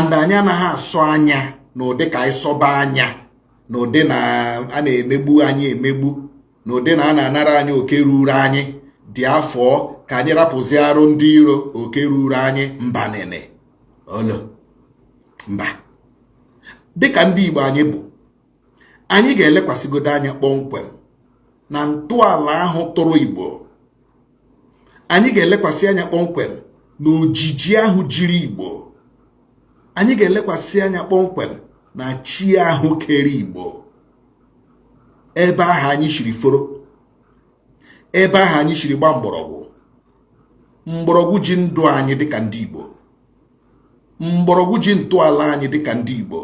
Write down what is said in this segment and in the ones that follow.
And anyị anaghị asọ anya n'ụdị ka anyị sọba anya n'ụdị na a na-emegbu anyị emegbu, n'ụdị na a na-anara anyị oke ruru anyị dị afọ ka anyị rapụzi arụ ndị iro oke ruru anyị. Mba, nene olo mba. Dịka ndị Igbo anyị bụ, anyị ga-elekwasịgodo anya kpọmkwem na ntọala ahụ tụrụ Igbo. Anyị ga-elekwasị anya kpọmkwem na ojiji ahụ jiri Igbo. Anyị ga-elekwasị anya kpọmkwem na chi ahụ kere Igbo, ebe ahụ anyị shiri foro, ebe ahụ anyị shiri gba mgbọrọgwụ, mgbọrọgwụ ji ndụ anyị dịka ndị Igbo, mgbọrọgwụ ji ntọala anyị dịka ndị Igbo.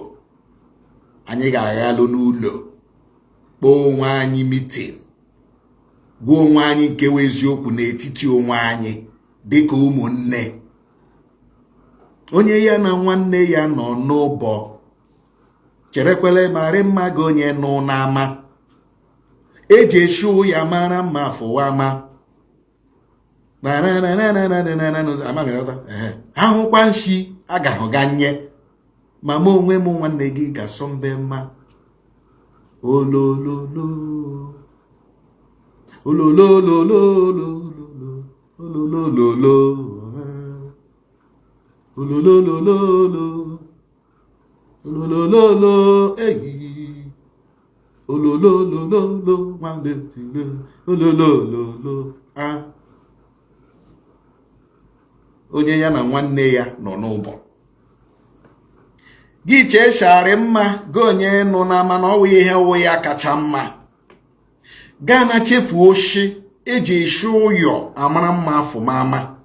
Anyị ga-aghalụ n'ụlọ, kpọọ onwe anyị meeting, gwa onwe anyị nke wụ eziokwu n'etiti onwe anyị dịka ụmụnne. Onye ya na nwanne ya nọ n'ụbọ cherekwele marị mma gị onye nụ n'ama eji eshu ya mara mma fụwa ama. Ahụkwa nshi agahụga nye ma m onwe m nwanne gị ga-asọ mbe mma. Olololo olololololo ololololo ololololo ololololo eyi ololololo nwanne ololololo a. Onye ya na nwanne ya nọ n'ụbọ gị chee sharị mma gị onye nọ n'ama na ọwụ ihe wụ ya kacha mma, gaa na chefuo shi eji eshi ụyọ amara mma afụmama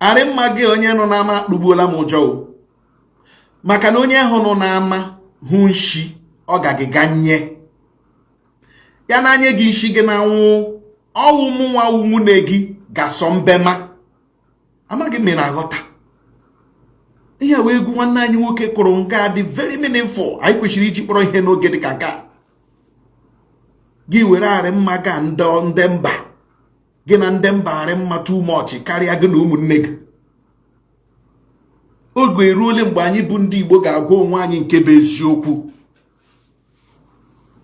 arị mma gị onye nọ n'ama kpugbuola m ụjọ, maka na onye ahụ nọ n'ama hụ nshi ọ gaghị nye ya n'anya gị nshi gị na nwụ ọwụ mụnwa nwunye gị ga-asọ mbema. Amaghị m na-aghọta ihe a wee egwu nwanne anyị nwoke kụrụ nga dị very meaningful anyị kwesịrị iji kpọrọ ihe n'oge dị ka nke a. Gị were arị mma ga ndị mba gị na ndị mba arị mma too much karịa gị na ụmụnne gị. Oge eruole mgbe anyị bụ ndị Igbo ga-agwa onwe anyị nke bụ eziokwu.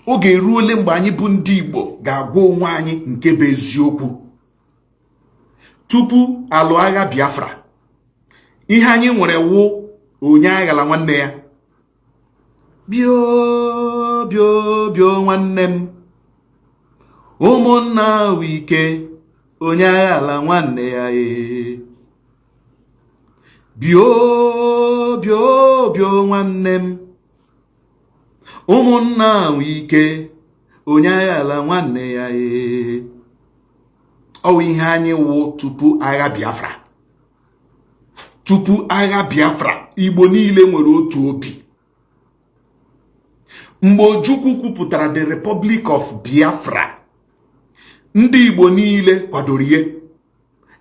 Oge eruole mgbe anyị bụ ndị Igbo ga-agwa onwe anyị nke bụ eziokwu. Tupu alụ agha Biafra, ihe anyị nwere wụ onye aghala nwanne ya. Bio bio bio nwanne m, ụmụnna wike, onye aghala nwanne ya ee. Bio bio bio nwanne m, ụmụnna wike, onye aghala nwanne ya ee. Ọ wụ ihe anyị wụ tupu agha Biafra. Tupu agha Biafra, Igbo niile nwere otu obi. Mgbe Ojukwu kwupụtara the Republic of Biafra, ndị Igbo niile kwadoro ihe.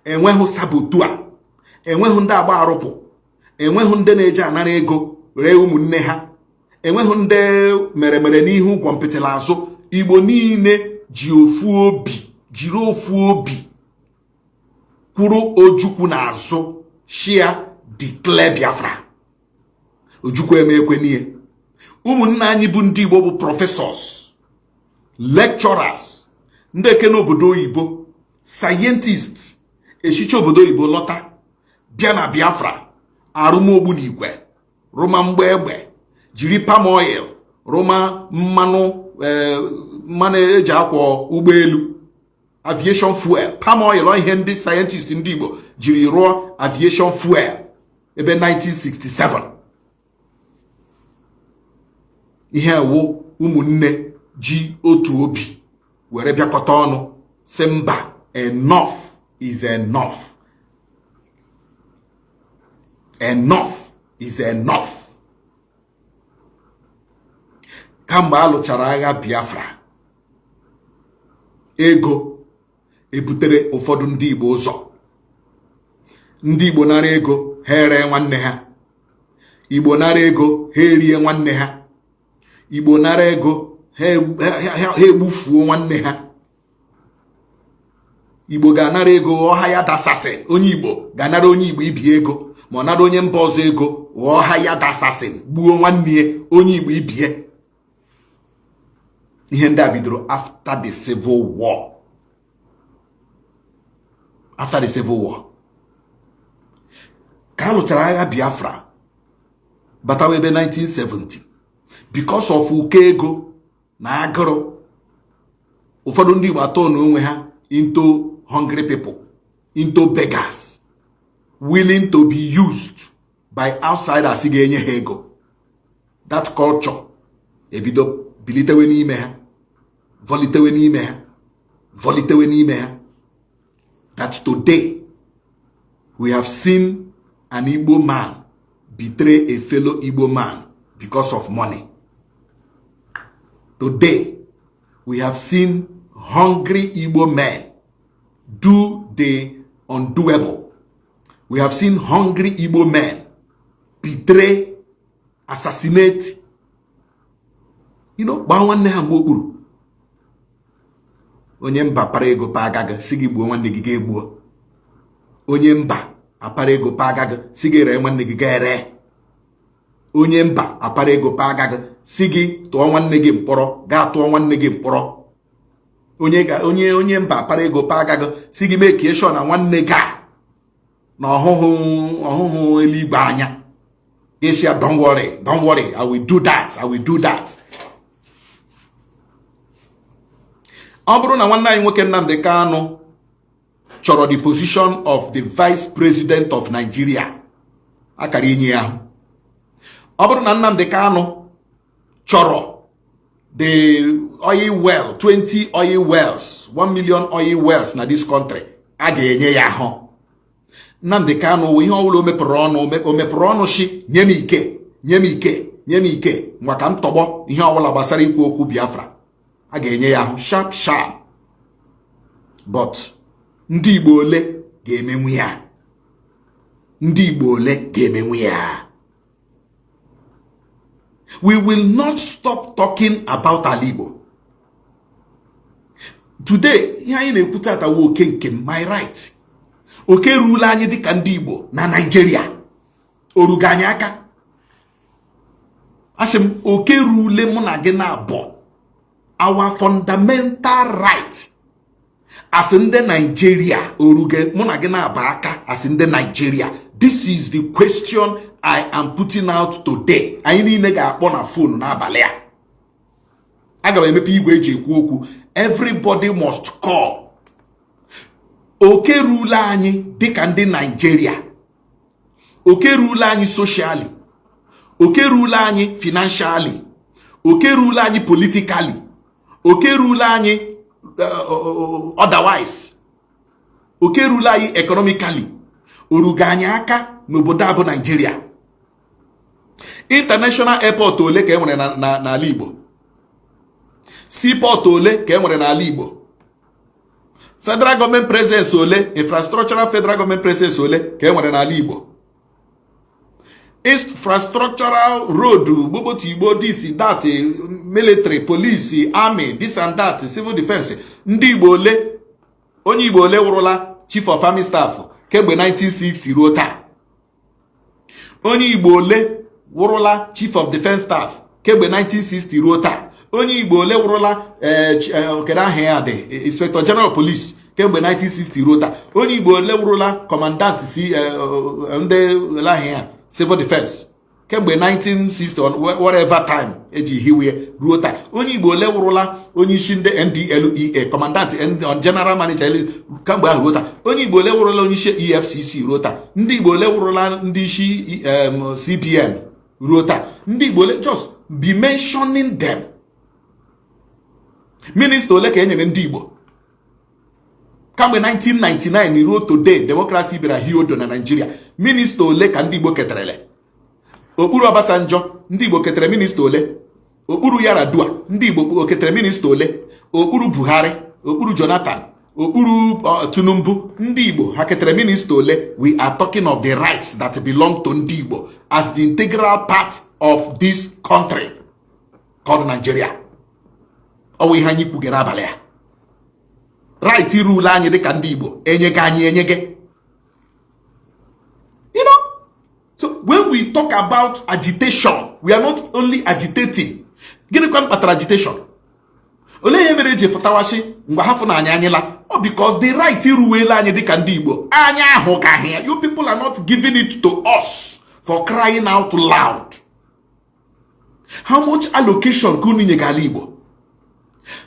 Enweghị saboteur, enweghị ndị agba arụpụ, enweghị ndị na-eji anara ego ree ụmụnne ha, enweghị ndị mere mere n'ihu gwọmpịtịla azụ. Igbo niile ji ofu obi, jiri ofu obi kwuru Ojukwu n'azụ shia declare Biafra. Ojukwu emekwe n'ihe. Ụmụnne anyị bụ ndị Igbo bụ professors, lecturers, ndị eke n'obodo oyibo, scientists, echiche obodo oyibo lọta bịa na Biafra, arụmogbu n'igwe, rụma mgbe egbe, jiri palm oil rụma mmanụ mmanụ eji akwọ ụgbọelu, aviation fuel, palm oil. Ihe ndị scientist ndị Igbo jiri rụọ aviation fuel ebe 1967. Ihe wụ ụmụnne ji otu obi were bịakọta ọnụ sị mba, enough is enough, enough is enough. Kamgbe a lụchara agha Biafra, ego ebutere ụfọdụ ndị Igbo ụzọ. Ndị Igbo nara ego ha ere nwanne ha, Igbo nara ego ha erie nwanne ha, Igbo nara ego ha egbufuo nwanne ha. Igbo ga-anara ego ọha ya dasasị. Onye Igbo ga-anara onye Igbo ibi ego ma ọ nara onye mba ọzọ ego, ghọọ hired assassin, gbuo nwanne ya, onye Igbo ibie. Ihe ndị a bidoro after the Civil War. After the Civil War, ka a lụchara agha Biafra, batawa ebe 1970, because of ụkọ ego na agụrụ, ụfọdụ ndị Igbo atọ na onwe ha into hungry people, into beggars, willing to be used by outsiders ga-enye ha ego. That culture ebido bilitewe n'ime ha, volitewe n'ime ha, volitewe n'ime ha, that today we have seen an Igbo man betray a fellow Igbo man because of money. Today we have seen hungry Igbo men do the undoable. We have seen hungry Igbo men betray, assassinate, gbaa nwanne ha mgbe okpuru. Onye mba para ego pa agaghị si gị gbuo nwanne gị, ga-egbuo. Onye mba apara ego pa agaghị si gị ree nwanne gị, ga-ere. Onye mba apara ego pa agaghị si gị tụọ nwanne gị mkpọrọ, gaa tụọ nwanne gị mkpọrọ. Onye ga onye onye mba apara ego pa agaghị si gị mee sure na nwanne gị a na ọhụhụ ọhụhụ eluigwe anya ga-esi ya, "Don't worry, don't worry, I will do that, I will do that." Ọ bụrụ na nwanne anyị nwoke Nnamdi Kanu chọrọ the position of the vice president of Nigeria, akara inye ya. Ọ bụrụ na Nnamdi Kanu chọrọ the oil well, 20 oil wells, 1 million oil wells na this country, a ga-enye ya ahụ. Nnamdi Kanu, ihe ọbụla o mepụrụ ọnụ, o mepụrụ ọnụ shi, "Nye m ike, nye m ike, nye m ike, ngwa ka m tọgbọ ihe ọbụla gbasara ikwu okwu Biafra," a ga-enye ya ahụ sharp sharp. But ndị Igbo ole ga-emenwu ya? Ndị Igbo ole ga-emenwu ya? We will not stop talking about ala Igbo. Today, ihe anyị na-ekwu tata wu oke nke m, my right, oke ruola anyị dịka ndị Igbo na Naịjirịa, orugo anyị aka. Asị m, oke ruole mụ na gị na-abụ, our fundamental right as ndị Nigeria, oruge mụ na gị na-aba aka as ndị Nigeria? This is the question I am putting out today. Anyị niile ga-akpọ na phone n'abalị a. Aga m emepe igwe eji ekwu okwu. Everybody must call. Oke ruola anyị dịka ndị Nigeria, oke ruola anyị socially, oke ruola anyị financially, oke ruola anyị politically, oke ruola anyị otherwise, oke ruola anyị economically, orugo anyị aka n'obodo a bụ Nigeria? International airport ole ka e nwere n'ala Igbo? Seaport ole ka e nwere n'ala Igbo? Federal government presence ole, infrastructural federal government presence ole ka e nwere n'ala Igbo? Infrastructural road, gbogbo Igbo, this, that, military, police, army, this and that, civil defense, ndị Igbo ole, onye Igbo ole wụrụla chief of army staff kemgbe 1960 ruo taa? Onye Igbo ole wụrụla chief of defense staff kemgbe 1960 ruo taa? Onye Igbo ole wụrụla, kedu aha ya dị, inspector general police kemgbe 1960 ruo taa? Onye Igbo ole wụrụla commandant si ndị aha ya civil defense kemgbe 1960, whatever time eji hiwe, ruo taa? Onye Igbo ole wụrụla onye isi ndị NDLEA, commandant, general manager kemgbe ahụ ruo taa? Onye Igbo ole wụrụla onye isi EFCC ruo taa? Ndị Igbo ole wụrụla ndị isi CBN ruo taa? Ndị Igbo ole? Just be mentioning them. Minista ole ka e nyere ndị Igbo kamgbe 1999 ruo today democracy bịara hie odo na Nigeria? Minista ole ka ndị Igbo keterele? Okpuru Obasanjo, ndị Igbo ketere minista ole? Okpuru Yaradua, ndị Igbo ketere minista ole? Okpuru Buhari, okpuru Jonathan, okpuru Tinubu, ndị Igbo ha ketere minista ole? We are talking of the rights that belong to ndị Igbo as the integral part of this country called Nigeria. Ọ bụ ihe anyị kwugere n'abalị a. Right rule anyị dịka ndị Igbo, enyege anyị enyege. talk about agitation, we are not only agitating. Gịnị kwa kpatara agitation? Olee ihe mere eji fụtawachi mgbe ha fụ na anyị anyịla? Ọ because the right iruwela anyị dịka ndị Igbo. Anyị ahụ ka ya. You people are not giving it to us, for crying out loud. How much allocation ka unu nyegala Igbo?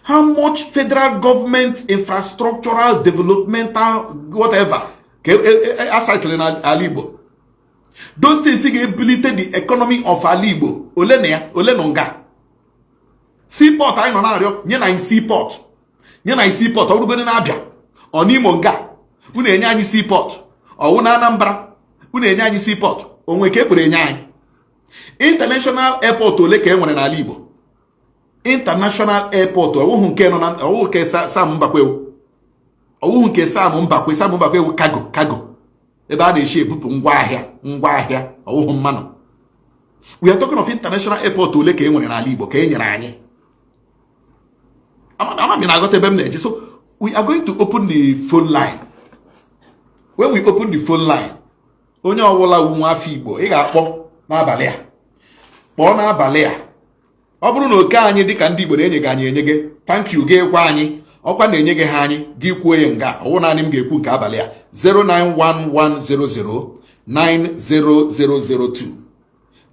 How much federal government infrastructural developmental whatever ka asatịrị n'ala Igbo? Those things ga-ebulite the economy of ala Igbo, ole na ya ole na nga seaport anyị nọ na-arịọ? Nye na anyị seaport, nye na anyị seaport. Ọ bụrụgodị na-abịa ọ n'Imo nga, unu enye anyị seaport. Ọwụ na Anambra, unu enye anyị seaport. Onwe ka e kwere enye anyị? International airport ole ka e nwere n'ala Igbo? International airport, ọwụhụ nke nọ na ọwụhụ nke Sam Mbakwe, ọwụhụ nke Sam Mbakwe. Sam Mbakwe ewu cargo, cargo ebe a na-eshi ebupụ ngwaahịa, ngwaahịa, ọwụhụ mmanụ. We are talking of international airport. Ole ka e nwere n'ala Igbo ka e nyere anyị? Ama m na-aghọta ebe m na-eje. So we are going to open the phone line. When we open the phone line, onye ọbụla wu nwa afọ Igbo, ị ga-akpọ n'abalị a, kpọọ n'abalị a. Ọ bụrụ na oke anyị dịka ndị Igbo na-enye gị anyị enye gị, thank you, gị gwa anyị. Ọkwa na-enye gị ha anyị, gị kwuo ya nga. Ọwụ naanị m ga-ekwu nke abalị a. 09110090002,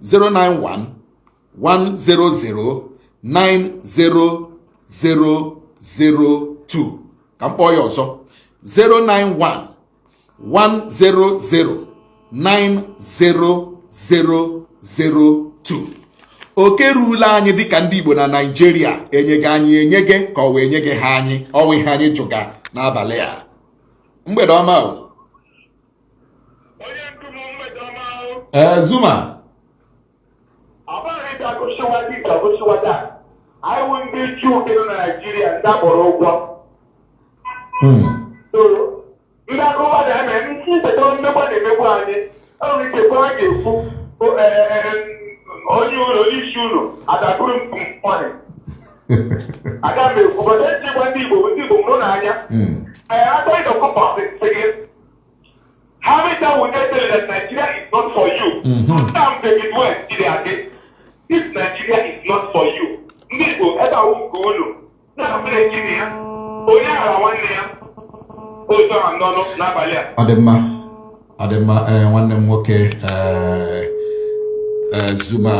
09110090002. Ka m kpọọ ya ọzọ: 09110090002. Oke rule anyị dịka ndị Igbo na Naịjirịa, enyega anyị enyege ka ọ wee nye gị ha anyị? Ọwụ ihe anyị jụga n'abalị a. Mgbede ọma o. Onye ndu m, mgbede ọma o. Ee, Zuma. Ọ bụghị ịbịa gụsịwa gị ka gụsịwa taa. Anyị wụ ndị Juu nke nọ na Naịjirịa, ndị akpọrọ ụgwọ. So, ndị agụba na-eme ndị ncheta mmegbu a na-emegbu anyị. E nwere ike kwe a ga-ekwu onye unu, onye isi unu adaburu mkpọnị. Aga m ekwu, but echekwa ndị Igbo, ndị Igbo mụrụ n'anya. Ee, Attorney Dr. sị gị, how many times will they tell you that Nigeria is not for you? Sam David West jiri adị. If Nigeria is not for you, ndị Igbo ebe ahụ nke unu na-abụ na-ejiri ya, onye aghara nwanne ya, otu ahụ n'ọnụ n'abalị a. Ọ dị mma, ọ dị mma. Ee, nwanne m nwoke, ee, ee, Zuma,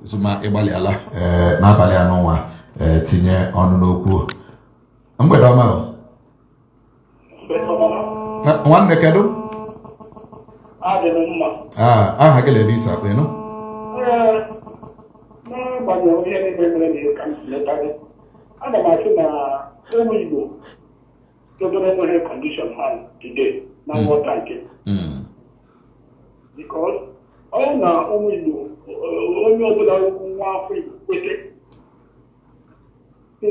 Zuma, ịgbalịala ee n'abalị a n'ụwa, ee, tinye ọnụ n'okwu. Mgbede ọma o. Nwanne, kedu? Adị m mma. Ah, aha gị lebe isi akpa ịnụ? Ee, n'agbanyeghị ihe niile mere na ka m si leta gị, ana m asị na ụmụ Igbo dobere enweghị condition ha today na nghọta nke because ọ na ụmụ Igbo, onye ọbụla nwa afọ Igbo kwete sị,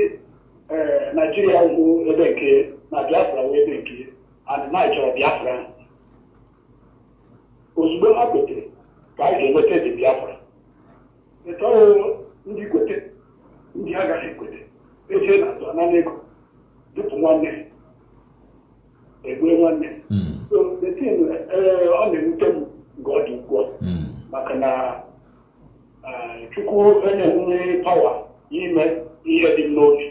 ee, Naijiria wụ ebe nke na Biafra wụ ebe nke and na anyị chọrọ Biafra. Ozugbo ha kwetere ka anyị ga-enweta dị Biafra. Etu ọrụ ndị kwete, ndị agaghị ekwete, eje na azụ anana ego dupụ nwanne, egbue nwanne. So the thing, ee, ọ na-ewute m nke ọ dị ukwuu maka na Chukwu enyeghị power ime ihe dị m n'obi.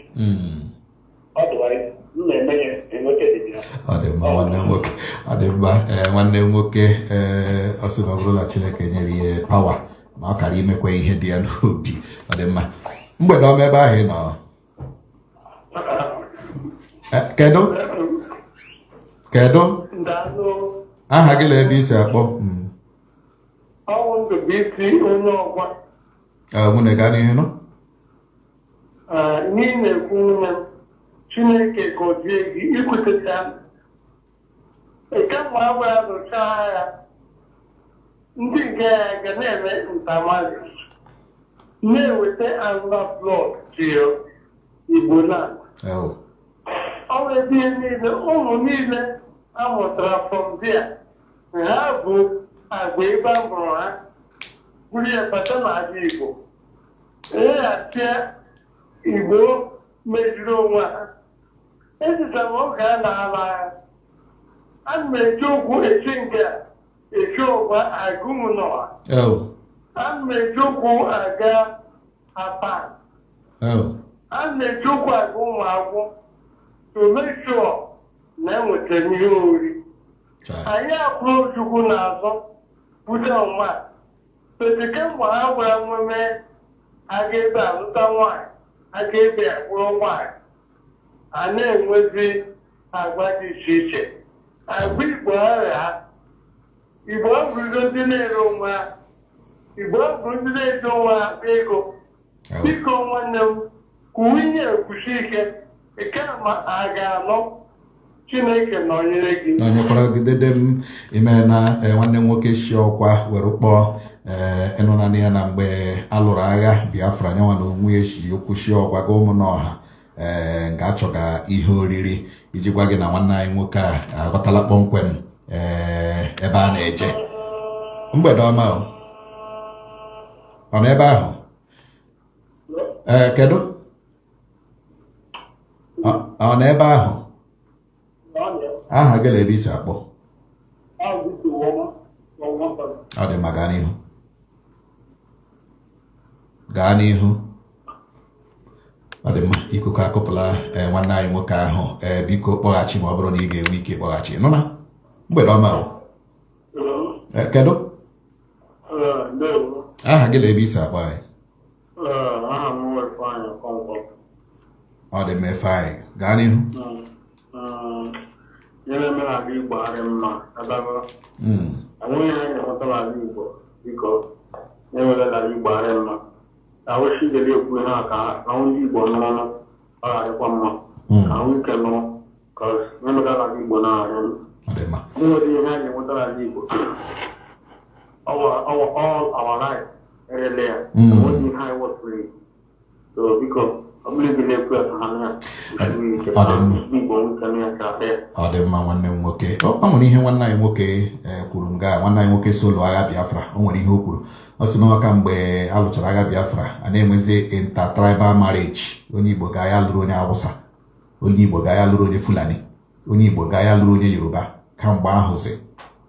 Otherwise m na-eme ya enweta dị Biafra. Ọ dị mma, nwanne m nwoke, ọ dị mma. Ee, nwanne m nwoke, ee, ọ sị na ọ bụrụ na Chineke nyere ya power na ọ kara imekwa ihe dị ya n'obi. Ọ dị mma. Mgbede ọma ebe ahụ ị nọ. Kedu, kedu? Daalụ. Aha gị na ebe isi akpọ? Ọnwụ ndụ bụ isi onye ọgwa. Ee, nwunye, gaa n'ihu nụ. Ihe ị na-ekwu nne m, Chineke gọzie gị ikwutecha kemgbe agba ya lụchaa ya, ndị nke ya ga na-eme ntamari na-eweta another blood to Igbo land. Oh. Ọ bụ ebe ihe niile ụmụ niile a mụtara from there, ha bụ agwa ebe a mụrụ ha buru ya bata n'ala Igbo, eghachie Igbo mejuru onwe ha. Echetara m oge a na-ala agha, ana m eji okwu echi nke a. Esi ọgba aga Ụmụnọha. Oh. Ana m eji ụkwụ aga Apan. Oh. Ana m eji ụkwụ aga Ụmụagwụ to make sure na enwetara m ihe oriri. Chai. Anyị akwụrụ Chukwu n'azụ bute ọma pete kemgbe ha gwara nweme aga ebe a lụta nwaanyị, aga ebe a kpụrụ nwaanyị, a na-enwezi agwa dị iche iche. Agwa Igbo agha Igbo abụrụgo ndị na-ere onwe ha, Igbo abụrụ ndị na-eji onwe ha akpa ego. Oh. Biko, nwanne m, kwuwe ihe ekwuchi ike ike ma a ga-anọ. Chineke nọnyere gị. Nọnyekwara gị, dede m. Ime na nwanne m nwoke si ọkwa were kpọọ ịnụnanị ya na mgbe alụrụ agha Biafra, nyanwa na onwe ya si okwu si ọkwa ga Ụmụnọha nga achọga ihe oriri, iji gwa gị na nwanne anyị nwoke a aghọtala kpọmkwem ebe a na-eje. Mgbede ọma o. Ọ nọ ebe ahụ? Ee, kedu? Ọ nọ ebe ahụ? Aha gị na ebe isi akpọ? Ọ dị mma, gaa n'ihu, gaa n'ihu. Ọ dị mma, ikuku akụpụla nwanne anyị nwoke ahụ. Ee, biko kpọghachi ma ọ bụrụ na ị ga-enwe ike ịkpọghachi. Nụ na mgbede ọma o. Ee, kedu Ndewo. aha gị na ebe isi akpọ anyị? Aha m wụ Ifeanyị Okonkwo. Ọ dị mma, Ifeanyị, gaa n'ihu. Ihe na-eme n'ala Igbo adị mma adago. Enweghị ihe anyị ga-enweta n'ala Igbo. Biko, na-ewere n'ala Igbo adị mma. Awụchi jere ekwu ihe a ka ahụ ndị Igbo nụrụ, ọ ga-adịkwa mma ka ahụ ike nụrụ ka ihe mega n'ala Igbo na-arị. Ọ dị mma. Enweghị ihe anyị ga-enweta n'ala Igbo. All our life erele ya. Enweghị ihe anyị wepụrụ. So biko, ọ bụrụ ibi na-ekwu ya ka ha na Ọ dị mma. Ndị Igbo nwoke na ya ka ya. Ọ dị mma, nwanne m nwoke. Ọ nwere ihe nwanne anyị nwoke kwuru nga nwanne anyị nwoke solo agha Biafra. O nwere ihe o kwuru. Ọ sị na ọka mgbe a lụchara agha Biafra, a na-enwezi intertribal marriage. Onye Igbo ga ya lụrụ onye Awụsa, onye Igbo ga ya lụrụ onye Fulani, onye Igbo ga ya lụrụ onye Yoruba. Kamgbe ahụzi,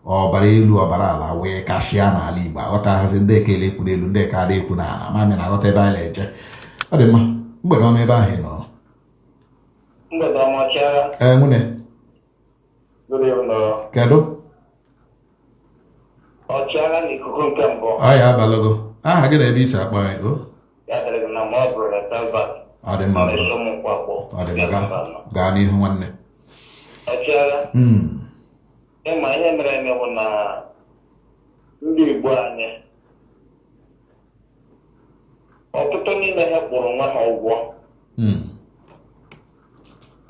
ọbara elu ọbara ala wee kashịa n'ala Igbo. Aghọtaghazi ndị ekele ekwu n'elu, ndị eke ada ekwu n'ala. Mami na-aghọta ebe anyị na-eje. Ọ dị mma. Mgbede ọma ebe ahụ ị nọ. Mgbede ọma, ọchịagha. Ee, nwunye. Good evening. Kedu? Ọchịagha n'ikuku nke mbụ. Ọ ya abalụgo. Aha gị na ebe isi akpọ anyị o? Ya dịrị gị na mma. Ọ bụrụ Selbert. Ọ dị mma, bro. Na-eso m nkwakpọ. Ọ dị mma, gaa n'ihu, nwanne. Ọchịagha, ịma ihe mere eme bụ na ndị Igbo anyị, ọtụtụ n'ime ha kwụrụ onwe ha ụgwọ.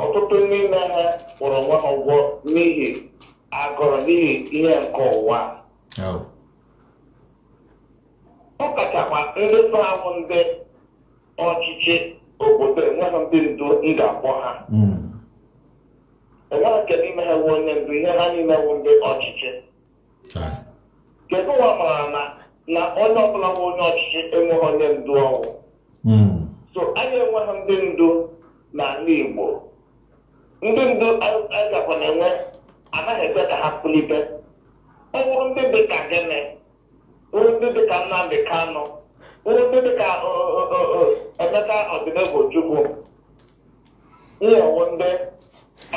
Ọtụtụ n'ime ha kwụrụ onwe ha ụgwọ n'ihi agụrụ, n'ihi ihe nke ụwa. Oh. Ọ kachakwa ndị so ahụ ndị ọchịchị obodo enweghị ndị ndu m ga-akpọ ha. Enweghị nke n'ime ha wụ onye ndu. Ihe ha niile wụ ndị ọchịchị. Chai. Kedu ụwa mara na onye ọbụla bụ onye ọchịchị enweghị onye ndu ọwụ? So anyị enweghị ndị ndu n'ala Igbo. Ndị ndu anyị gakwa na-enwe anaghị ekwe ka ha pulite. Ọ bụrụ ndị dị ka gịnị, bụrụ ndị dị ka Nnamdi Kanu, bụrụ ndị dị ka Emeka Ọdịnegwu Ojukwu, ihe ọwụ ndị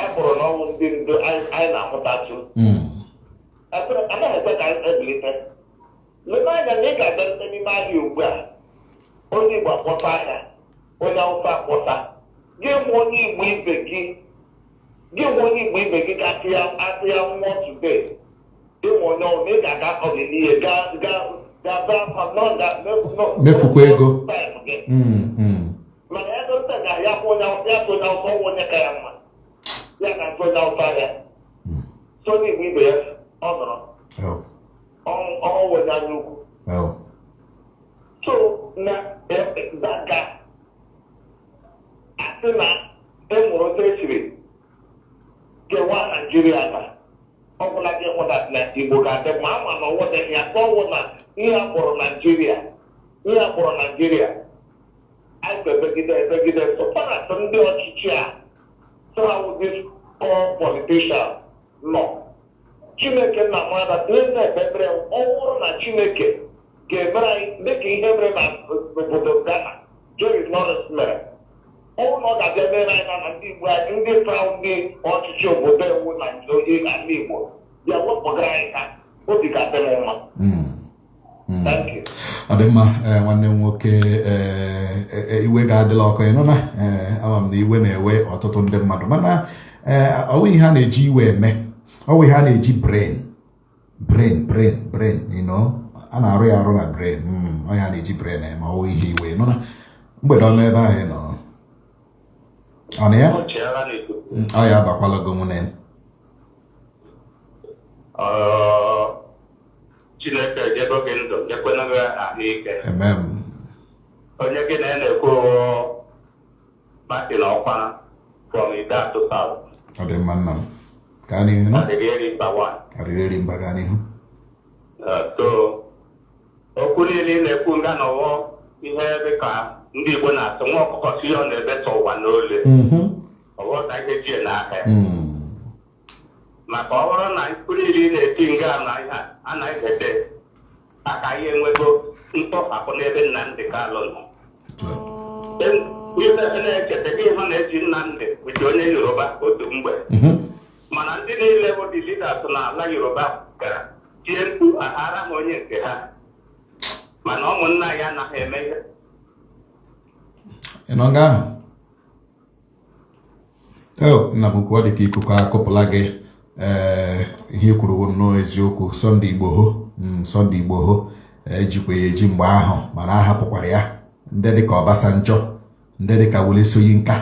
akpọrọ n'ọnwụ ndị ndu anyị na-ahụtatụ. Anaghị ekwe ka anyị ebilite. Lebe anya na ị ga-abịarute n'ime ahịa ugbu a, onye Igbo akpọsa ahịa, onye Awụsa akpọsa. Gị hụ onye Igbo ibe gị, gị hụ onye Igbo ibe gị ga-atụ ya atụ ya nwụọ today. Ịmụ onye ọbụla ị ga-aga ọdịnihe gaa gaa gaa bee akwa Mefukwa ego. Time gị. Mana ya dote ga ya kwụ onye Awụsa, ya tụ onye Awụsa ọnwụ, onye ka ya mma ya ga-atụ onye Awụsa ahịa. So onye Igbo ibe ya ọ nọrọ ọnwụ onye anya ukwu. So na daga asị na enwere otu esiri kewaa Naijiria na ọbụla gị hụ na Igbo ga-adị mma. Ama na ọwụ dị ya ka ọwụ na ihe a kpọrọ Naijiria, ihe a kpọrọ Naijiria anyị ga-ebegide ebegide. So far ndị ọchịchị a, so how this core politician nọ. Chineke nna mmadụ ihe na-ekpe ekpere, ọ bụrụ na Chineke ga-emere anyị dịka ihe mere na obodo Ghana, Jerry Lawrence mere, ọ bụrụ na ọ ga-abịa mere anyị na ndị Igbo anyị, ndị fra ndị ọchịchị obodo ewu na ala Igbo bịa wepụgara anyị ha, obi ga-adị m mma. Thank you. Ọ dị mma. Nwanne m nwoke, iwe ga-adịla ọkụ. Ịnụ na ama m na iwe na-ewe ọtụtụ ndị mmadụ, mana ọ nweghị ihe a na-eji iwe eme. Ọ nweghị ihe a na-eji brain, brain, brain, brain. A na-arụ ya arụ na brain. Ọ ya na-eji brain eme. Ọ nweghị ihe iwe. Ịnụ na mgbede ọma ebe ahụ ị nọ. Ọ na ya? Ọchịagha n'ikuku. Ọ ya abakwala gị, nwunye m. Chineke ejebe gị ndụ, nyekwana gị ahụike. Amen. Onye gị na ya na-ekwu, Martin Ọkwa from Ideato South. Ọ dị mma, nna m, gaa n'ihu nụ. Adịghị eri mba one. Arịrị eri mba, gaa n'ihu. So okwu niile ị na-ekwu nga nọwọ ihe dịka ndị Igbo na-asị, nwa ọkụkọ si ihe ọ na-ebesa ụwa n'ole. Ọghọta ihe ji n'aka ya. Maka ọ bụrụ na mkpu niile ị na-eti nga na ihe a anaghị ete aka, ihe enwego ntọhapụ n'ebe Nnamdị Kanụ nọ. Otu a. Ihe na-echeta gị hụ na-eji Nnamdị bụchi onye Yoruba otu mgbe, mana ndị niile bụ the leaders n'ala Yoruba gara tie mkpu aghara ha onye nke ha, mana ụmụnna ya anaghị eme ihe. Ị nọ nga ahụ? O nna m ukwu, ọ dị ka ikuku akụpụla gị. Ee, ihe i kwuru bụ nnọọ eziokwu. Sunday Igboho, Sunday Igboho ejikwa ya eji mgbe ahụ, mana a hapụkwara ya. Ndị dịka Obasanjo, ndị dịka Wole Soyinka,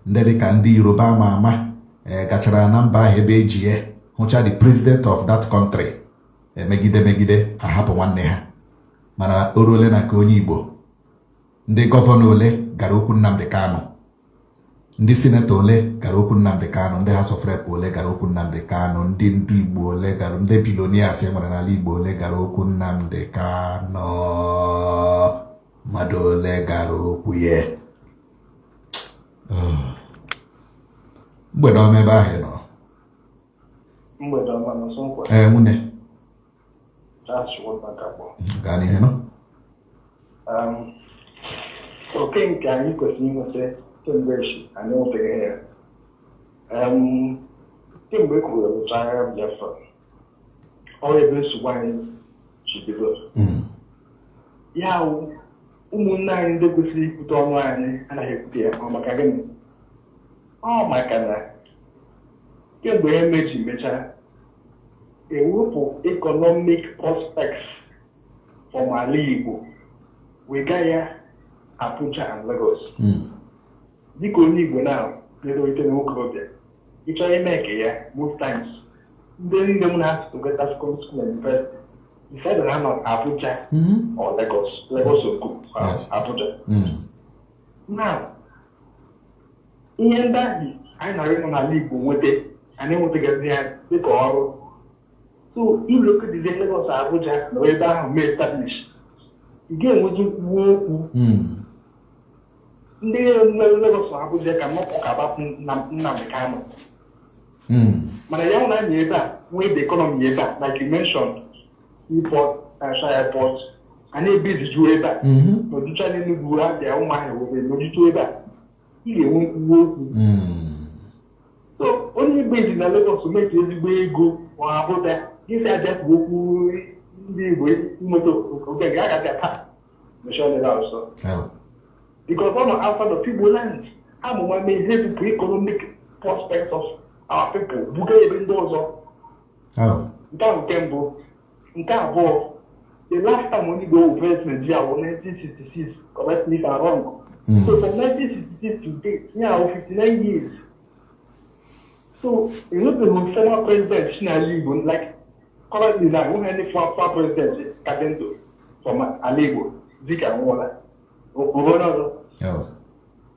ndị dịka ndị Yoruba ama ama ee gachara na mba ahụ ebe eji ya hụcha the president of that country, emegide megide ahapụ nwanne ha. Mana o ruole na nke onye Igbo, ndị governor ole gara okwu Nnamdi Kanu? Ndị senator ole gara okwu Nnamdi Kanu? Ndị House of Rep ole gara okwu Nnamdi Kanu? Ndị ndu Igbo ole gara? Ndị billionaires e nwere n'ala Igbo ole gara okwu Nnamdi Kanu? Mmadụ ole gara okwu ya? Mgbede ọma ebe ahụ ị nọ. Mgbede ọma na Nsonkwa. Ee, nwunye. Charles Nwabakakpọ. Gaa n'ihu nọ. Oke nke anyị kwesịrị inweta kemgbe echi, anyị enwetaghị ya. Kemgbe e kwuru ewucha agha Biafra, ọ ebe nsogbu anyị ji bido. Ya wụ, ụmụnne anyị ndị kwesịrị ikwute ọnụ anyị anaghị ekwute ya. Ọ maka gịnị? Ọ maka na kemgbe e meji mechaa ewepụ economic prospects from ala Igbo, wega ya Abuja and Lagos. Dịka onye Igbo na etolite n'okorobịa, ịchọrọ ime nke ya, most times ndị niile m na together secondary school and university decided na nọ Abuja or Lagos, Lagos Oko, Abuja. Now, ihe ndị ahụ anyị na-arị nọ n'ala Igbo nweta, anyị enwetaghịzi ya dịka ọrụ. So ilokodizie Lagos, Abuja na ebe ahụ mee establish, ị ga-enwezi nkwuwa okwu. Ndị nwere Lagos, Abuja ka nọpụ ka agbapụ Nnamdi Kanu. Mana ya na anyị ebe a nwee the economy ebe a, like you mentioned, seaport, international airport, anyị ebezijuo ebe a, n'ojucha n'Enugwu, Abịa, Ụmụahịa, were n'ojuju ebe a, ị ga-enwe nkwuwa okwu. So onye Igbo ezi na Lagos meke ezigbo ego ma Abuja, gịsị abịa kwuo okwu ndị Igbo nweta oge ga agaghị taa mechie ọnụ ọsọ, because ọ nọ outside of Igbo land. Amụma mee ihe bupụ economic prospects of our people buga ebe ndị ọzọ. Nke ahụ nke mbụ. Nke abụọ, the last time onye Igbo wụ president Nigeria wụ 1966, correct me if I'm wrong. So from 1966 to date, ya wụ 59 years. So enwebeghị former president si n'ala Igbo. Like currently now, enweghị any former president ka dị ndụ from ala Igbo. Dịka nwụọla onye ọzọ.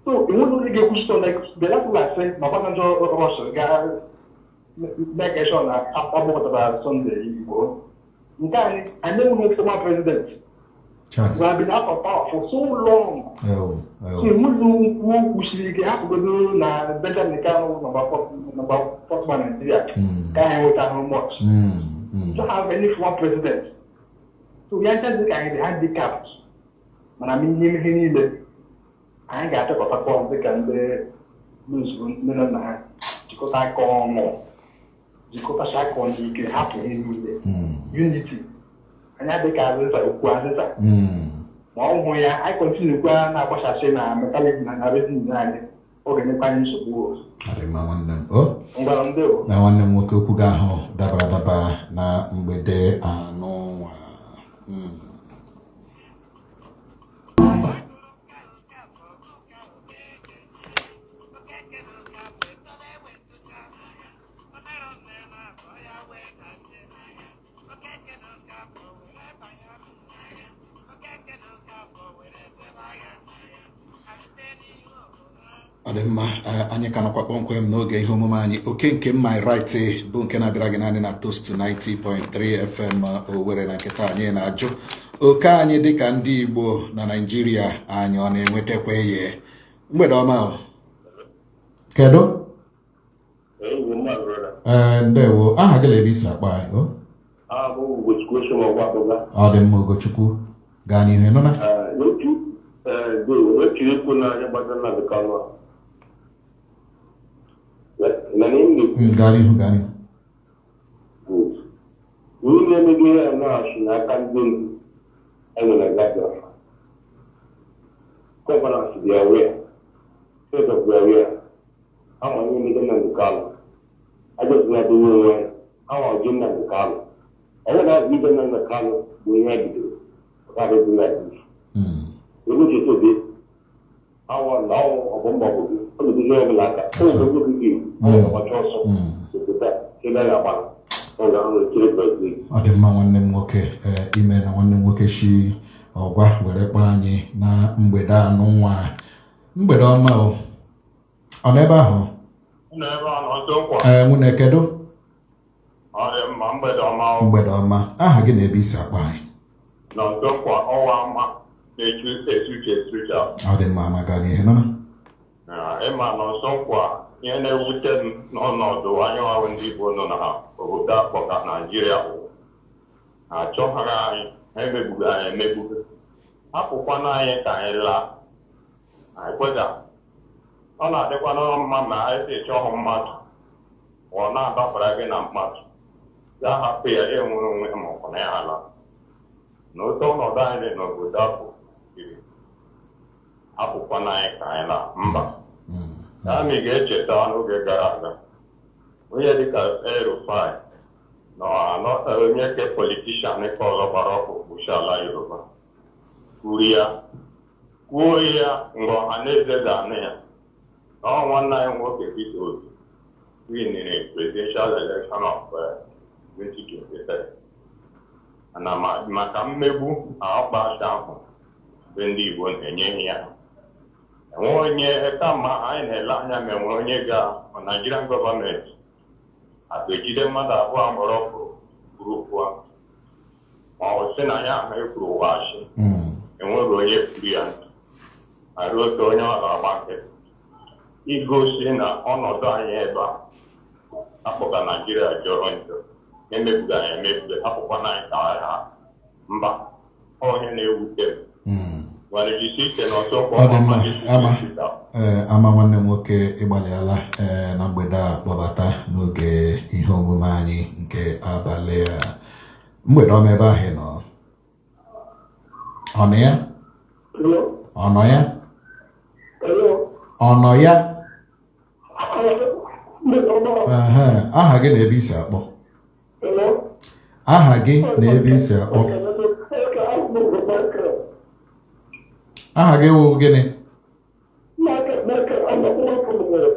So enweghị onye ga-ekwuchite. Like the last one I say na Obasanjo rush gaa make sure na agbapụtara Sunday Igbo. Nke anyị, anyị enweghị former president. Chai. We have been out of power for so long. Ewo, So ewo. enweghị nkwu okwu siri ike hapụgodo na Benjamin Kalu number four man Nigeria ka anyị nweta much. Don't have any former president. So ya ncha dị ka anyị dị handicapped. Mana n'ime ihe niile anyị ga-achọkọtakwa ọnụ dịka ndị luzuru nne na nna ha, jikọta aka ọnụ, jikọtacha aka ọnụ ike, hapụ ihe niile, unity. Anyị adịghị azịza okwu azịza ma ọ hụ ya, anyị continue kwa na-agbachasị na mentality na reason anyị, ọ ga-enyekwa anyị nsogbu. Ọ dị mma, nwanne m. O. Ngwara, ndewo. Na nwanne m nwoke, okwu gị ahụ dabara adaba na mgbede anụ nwa. Ọ dị mma. Anyị ka nọkwa kpọmkwem n'oge ihe omume anyị, Oke nke m, My Right, bụ nke na-abịara gị naanị na Toast 90.3 FM Owerri. Na nkịta anyị na-ajụ, oke anyị dịka ndị Igbo na Naịjirịa, anyị ọ na-enwetakwa ihe? Mgbede ọma o. Kedu? Ee, ndewo. Aha gị na ebe isi akpọ anyị o? Ọ dị mma, Ugochukwu, gaa n'ihu, nụ na. Otu ikwu n'anya gbasara Nnamdi Kanu a. Na ihe m na-ekwu. Gaa n'ihu, gaa n'ihu. Good. Ihe na-emegide ya na-achị n'aka ndị ndu enwere na Biafra. Governors dị aware, state of the aware. Ama ihe emegide Nnamdi Kanu. Ajọsị na-adịghị onwe ya. Ama ọjị Nnamdi Kanu. Ọ bụrụ na azụ ije Nnamdi Kanu bụ ihe e bidoro. Ọ gaghị dị like this. Ego cheta awọ na ọwụ ọbụ mbọ bụ gị. Ọ na-edozi ọbụla aka. O nwere oge gị ọ ga-agbacha ọsọ. Obodo a, ebe a ga-agba. Ọ ga-ahụ echere Brazil. Ọ dị mma, nwanne m nwoke. Ee, ime na nwanne m nwoke shi ọgwa were kpọọ anyị na mgbede anụ nwa. Mgbede ọma o. Ọ nọ ebe ahụ? Nọ ebe a nọ nso nkwa. Ee, nwunye, kedu? Ọ dị mma, mgbede ọma o. Mgbede ọma. Aha gị na ebe isi akpọ anyị? Nọ nso nkwa, ọwa ama na-echu echu uche echu uche. Ọ dị mma, ama, gaa n'ihe nọ. Na ịma nọ nso nkwa, ihe na-ewute m n'ọnọdụ anyị nwawo ndị Igbo nọ na obodo akpọka Naijiria bụ achọghị anyị, ha emegbughị anyị emegbu, hapụkwana anyị ka anyị laa. Anyị kweda, ọ na-adịkwana mma ma anyị si chọghị mmadụ, ọ na-adọfara gị na mmadụ ya hapụ ya, ya enwere onwe ma ọ bụ na ya ala. Na otu ọnọdụ anyị dị n'obodo apụ hapụkwana anyị ka anyị laa mba. Anyị ga-echeta n'oge gara aga, onye dịka El-Rufai na onye ke politician ka ọzọ gbara ọkpụkpụ ala Yoruba kwuru ya, kwuo ya mgbe ọha na eze ga-anụ ya, na ọ nwanne anyị nwoke Peter Obi winere presidential election of 2023 na maka mmegbu na ọkpa ahụ mgbe ndị Igbo na-enye ya, enwe onye kama anyị na-ele anya ma enwere onye ga Nigerian gọọmenti a ga-ejide mmadụ abụọ mkpọrọ kwuru okwu ahụ, ma ọ sị na ya ahụ ekwuru ụwa asị. Enweghị onye kwuru ya ntị ma ruo otu onye ọ ga-agba nkịtị igosi na ọnọdụ anyị ebe a akpọga Naijiria jọrọ njọ, emegbughị anyị emegbu, hapụkwana anyị ka ha mba. Onye na-ewute m gwara jisi ike na ọsọ. Ọ dị mma, ama. Ee, ama, nwanne m nwoke, ịgbalịala ee na mgbede a kpọbata n'oge ihe omume anyị nke abalị a. Mgbede ọma ebe ahụ ị nọ. Ọ nọ ya? Ọ nọ ya? Ọ nọ ya? Ehe, aha gị na ebe isi akpọ? Aha gị na ebe isi akpọ? Aha gị wụ gịnị?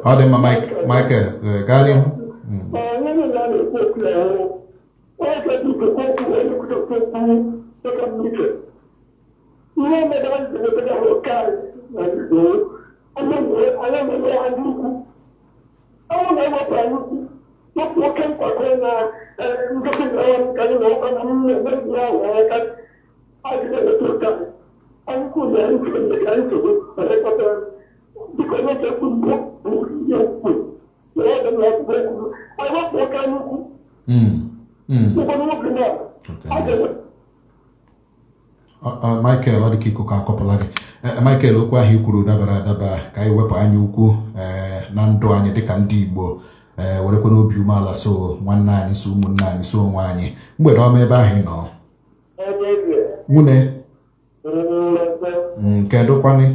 Ọ dị mma, Michael, gaa n'ihu. Ihe mere anyị ji nwetara ha oke anyị na Igbo, anyị enwere anyị ukwu, ọnwụ na-ewepụ anyị ukwu, wepụ oke nkwado na ndozi na ka anyị na ọkwa na mmemme ndị ahụ aka. Anyị ga-enweta oke anyị. Anyị kwuru na anyị ka anyị nsogbu elekọta dịka onye ga-ekwu mbụ bụ ihe ukwu na ya ga na-akwụkwọ ekwu anyị wepụ oke anyị ukwu. Ụfọdụ nwoke na a ga-enwe. Michael, ọ dị ka ikuku akọpụla gị. Michael, okwu ahụ i kwuru dabara adaba, ka anyị wepụ anya ukwu na ndụ anyị dịka ndị Igbo, werekwa n'obi umeala so nwanne anyị, so ụmụnne anyị, so onwe anyị. Mgbede ọma ebe ahụ ị nọ. Nwunye, kedụ kwanị?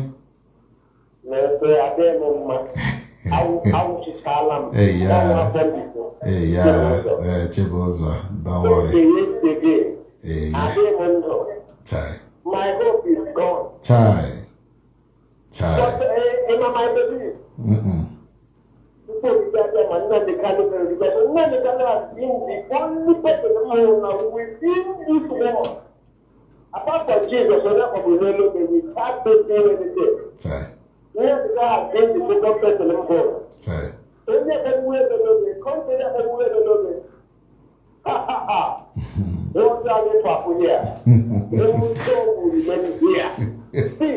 Na-efe adịghị m mma. Awụchichala m. Ee ya, ee, Chibụzọ, don't worry. Ee ya. Adịghị m ndụ. Chai. My hope is gone. Chai, chai. But in my belief, before we get there, Nnamdi Kanu, because Nnamdi Kanu has been the only person who now within this world. Apart from Jesus, without doing anything. Chai. Nnamdi Kanu has been the second person in the Chai. Onye ekpegbu ebe n'oge, kọnte ekpegbu ebe n'oge. Ha ha ha. Wọ́n dá ní pàpọ̀ here. They will remain here. See,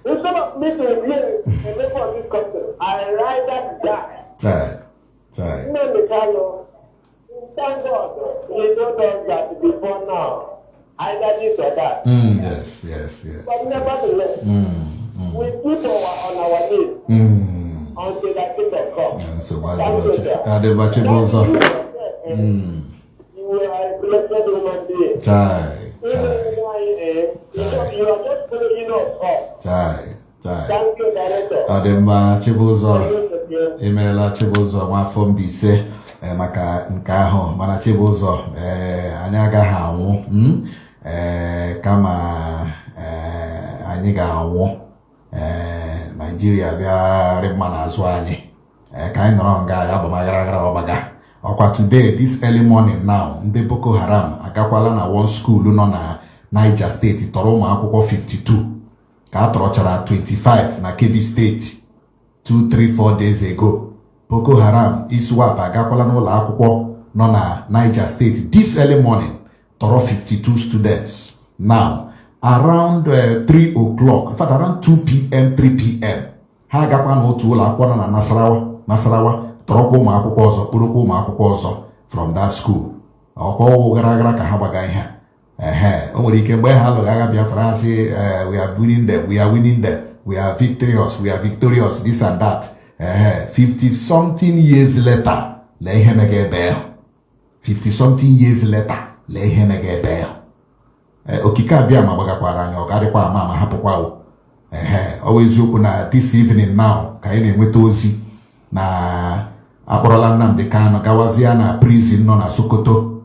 instead of me to live in the of this country, I rather die. Chai. Chai. Nnamdi Kanu, thank God, he told us that before now, either this or that. Yes. But nevertheless, we keep on our knees until that kingdom comes. Nsogbu adịrọ, Chibụzọ. You are a blessed human being. Chai, chai. You are just following us up. Chai, chai. Thank you, Director. Ọ dị mma, Chibụzọ. Emeela, Chibụzọ nwafọ Mbaise, maka nke ahụ. Mana Chibụzọ, ee, anyị agaghị anwụ, Ee, kama ee, anyị ga-anwụ, ee, Naijiria bịa rị mma n'azụ anyị, ee, ka anyị nọrọ nga ya gbamagara gara ọgbaga. Ọkwa today, this early morning now, ndị Boko Haram agakwala na one school nọ na Niger Steeti, tọrọ ụmụ akwụkwọ 52, ka a tọrọchara 25 na Kebbi Steeti 2, 3, 4 days ago. Boko Haram, ISWAP agakwala n'ụlọ akwụkwọ nọ na Niger Steeti this early morning, tọrọ 52 students. Now around 3 o'clock, in fact around 2 p.m., 3 p.m., ha agakwa n'otu ụlọ akwụkwọ nọ na Nasarawa, tọrọkwa ụmụ akwụkwọ ọzọ, kpụrụkwa ụmụ akwụkwọ ọzọ from that school. Ọkwa ọwụ gara gara ka ha gbaga ihe a. Ehe, o nwere ike mgbe ha lụrụ agha Biafra, ha sị, "We are winning them, we are winning them, we are victorious, we are victorious," this and that. Ehe, 50 something years later, lee ihe mega ebe ahụ. 50 something years later, lee ihe mega ebe ahụ. Okike abịa ma gbagakwara anyị, ọ garịkwa ama ama hapụkwa o. Ehe, ọ bụ eziokwu na this evening now ka anyị na-enweta ozi na akpọrọla Nnamdi Kanu gawazie na prison nọ na Sokoto.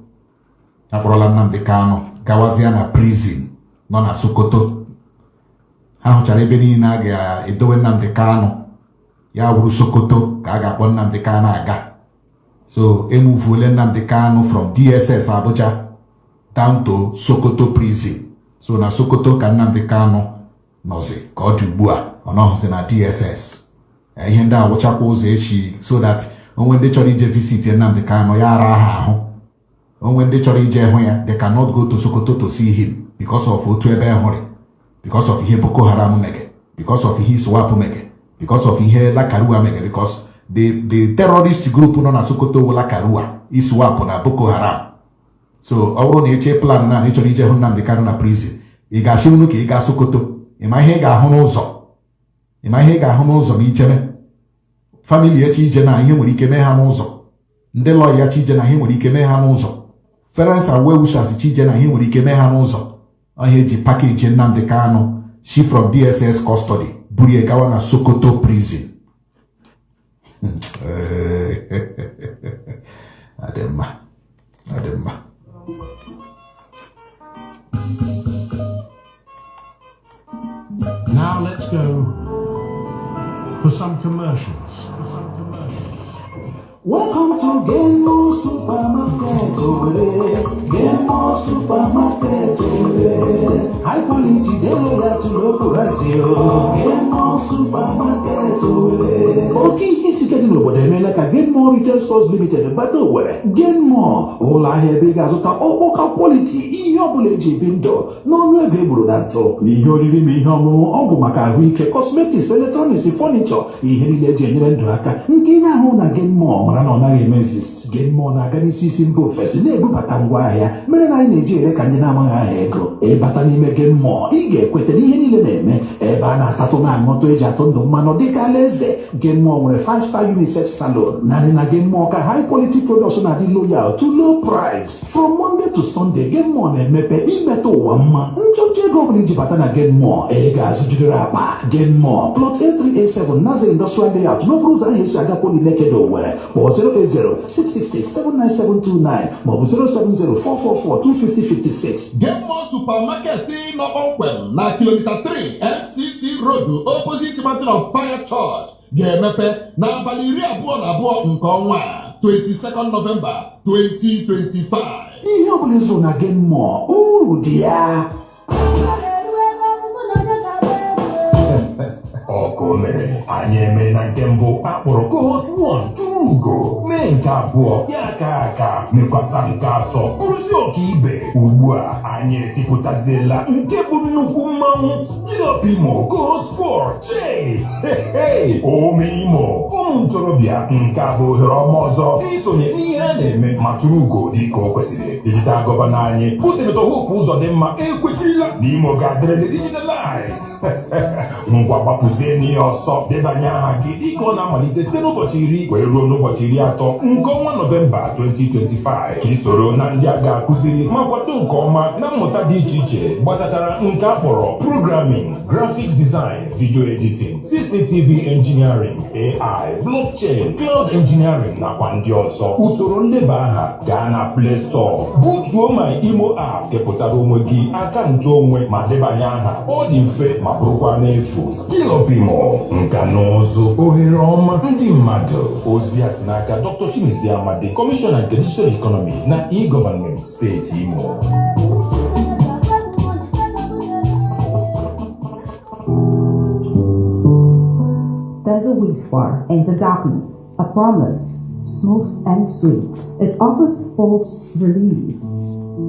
Akpọrọla Nnamdi Kanu gawazie na prison nọ na Sokoto. Ha hụchara ebe niile a ga-edowe Nnamdi Kanu, ya wuru Sokoto ka a ga-akpọ Nnamdi Kanu aga. So emuvuole Nnamdi Kanu from DSS Abuja down to Sokoto prison. So na Sokoto ka Nnamdi Kanu nọzi ka ọ dị ugbu a, ọ nọghịzi na DSS. Ihe ndị a wụchakwa ụzọ echi, so that onwe ndị chọrọ ije visit Nnamdi Kanu, ya ara ha ahụ. Onwe ndị chọrọ ije hụ ya, they cannot go to Sokoto to see him because of otu ebe hụrụ, because of ihe Boko Haram mege, because of ihe ISWAP mege, because of ihe Lakaruwa mege, because the terrorist group nọ na Sokoto wụ Lakaruwa, ISWAP na Boko Haram. So ọ bụrụ na eche plan na ị chọrọ ije hụ Nnamdi Kanu na prison, ị ga-asị unu ka ị gaa Sokoto. Ịma ihe ị ga-ahụ n'ụzọ? Ịma ihe ị ga-ahụ n'ụzọ ma icheme family echi ije na ihe nwere ike mee ha n'ụzọ, ndị lọya chi ije na ihe nwere ike mee ha n'ụzọ, friends and well-wishers chi ije na ihe nwere ike mee ha n'ụzọ. Ọhịa eji package Nnamdi Kanu shi from DSS custody buru ya gawa na Sokoto prison. Adị mma, adị mma. Now let's go for some commercials. For some commercials. Welcome to Game Supermarket Owerri. Game Supermarket Owerri. High quality, dey loyal to low price. Game Supermarket Owerri. Oke ihe. Ihe isi ike dị n'obodo emeela ka Gainmore Retail Stores Limited bata Owerri. Gainmore, ụlọ ahịa ebe ị ga-azụta ọkpọka quality ihe ọbụla eji ebi ndụ n'ọnụ ego egburu na ntụ, na ihe oriri ma ihe ọṅụṅụ, ọgwụ maka ahụike, cosmetics, electronics, furniture, ihe niile eji enyere ndụ aka. Nke ị na-ahụ na Gainmore, mara na ọ naghị eme exist. Gainmore na-aga n'isi isi mba ofesi na-ebubata ngwaahịa, mere na anyị na-eji ere ka ndị na-amaghị aha ego. Ịbata n'ime Gainmore, ị ga-ekweta n'ihe niile na-eme ebe a na-atatụ na aṅụtụ eji atụ ndụ mmanụ dịka alaeze. Gainmore nwere 5 star unisex salon. Naanị na Gainmore ka high quality products na-adị loyal to low price. From Monday to Sunday, Gainmore na-emepe imetụ ụwa mma. Nchọcha ego ọbụla iji bata na Gainmore, ị ga-azụjurịrị akpa. Gainmore, plot A387, Naze Industrial Layout, n'okporo ụzọ ahụ esi aga Poly Nekede, Owerri. Kpọọ 08066679729 maọbụ 070-444-25056. Gainmore Supermarket nọ kpọmkwem na kilomita 3 MCC Road, opposite Mountain of Fire Church, ga-emepe n'abalị 22 nke ọnwa a, 22nd November 2025. Ihe ọbụla ịzụ na Gainmore, uru dị ya. Ọkụ mere anyị eme na nke mbụ akpọrọ cohort 1 tụrụ ugo, mee nke abụọ ya aka aka, mekwasa nke atọ bụrụzi ọka ibe. Ugbu a anyị etipụtaziela nke bụ nnukwu mmanwụ Skill Up Imo cohort 4. Chei, ome Imo, ụmụ ntorobịa, nke a bụ ohere ọma ọzọ isonye n'ihe a na-eme ma tụrụ ugo dị ka o kwesịrị. Digital governor anyị bụ Senator Hope Uzodimma ekwechirila na Imo ga-adịrịrị digitalize. Ngwa, gbapụzie n'ihe ọsọ, debanye aha gị dịka ọ na-amalite site n'ụbọchị 10 wee ruo n'ụbọchị 30 nke ọnwa Nọvemba 2025, ka ị soro na ndị a ga-akụziri ma kwado nke ọma na mmụta dị iche iche gbasatara nke a kpọrọ programming, graphics design, video editing, CCTV engineering, AI, blockchain, cloud engineering nakwa ndị ọzọ. Usoro nleba aha: gaa na Play Store, butuo My Imo app, kepụtara onwe gị akaụntụ onwe ma debanye aha. Ọ dị mfe ma bụrụkwa n'efu. Skill Up Imo, nka na ụzụ, ohere ọma ndị mmadụ. Ozi a si n'aka Dr. Chimezie Amadi, kọmishọna nke Digital Economy na e-Government, steeti Imo. There's a whisper in the darkness, a promise, smooth and sweet. It offers false relief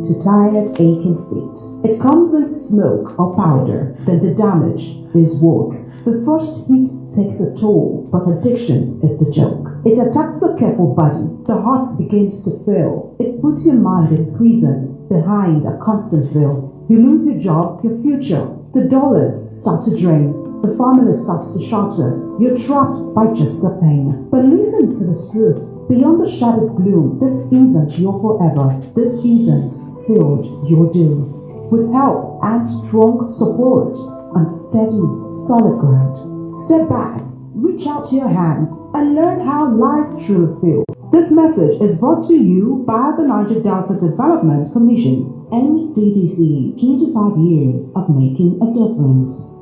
to tired, aching feet. It comes in smoke or powder, then the damage is work. The first hit takes a toll, but addiction is the joke. It attacks the careful body. The heart begins to fail. It puts your mind in prison behind a constant veil. You lose your job, your future. The dollars start to drain. The family starts to shatter. You're trapped by just the pain. But listen to this truth. Beyond the shadowed gloom, this isn't your forever. This isn't sealed your doom. With help and strong support on steady, solid ground. Step back, reach out your hand, and learn how life truly feels. This message is brought to you by the Niger Delta Development Commission, NDDC, 25 years of making a difference.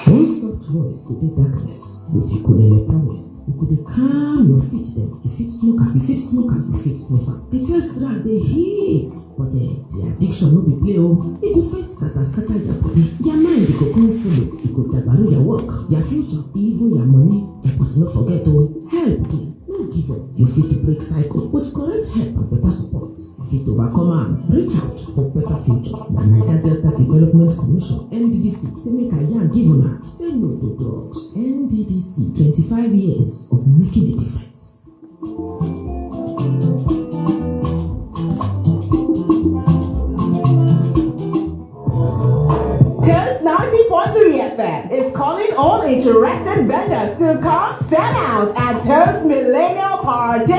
One soft voice go dey darkness with ukulele promise. You go dey calm your feet dem. You fit smoke am, you fit smoke am, you fit sniff am. The first drag dey hit, but the addiction no be play o. E go first scatter scatter your body. Your mind go come follow. E go dabaru your work, your future, even your money. But no forget o, help dey. No give up. You fit break cycle with correct help and better support. You fit overcome am. Reach out for better future. Na Niger Delta Development Commission, NDDC, say make I yarn give una. Say no to drugs. NDDC, 25 years of making a difference. Toast 90.3 FM is calling all interested vendors to come set out at Toast Millennial Party.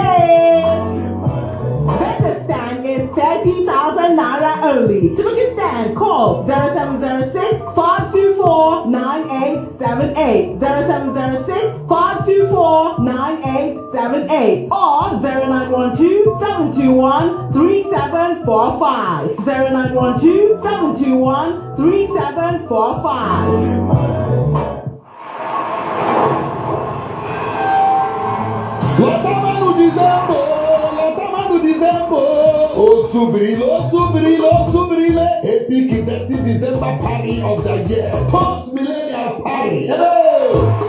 Vendor stand is 30,000 naira only. To book a stand, call 0706 524 9878, 0706 524 9878 or 0912 721 3745, 0912 721 3745. Lọtamanụ Disemba, lọtamanụ Disemba, osubirile, osubirile, osubirile. Epic 30 December party of the year, post millennial party. Hello!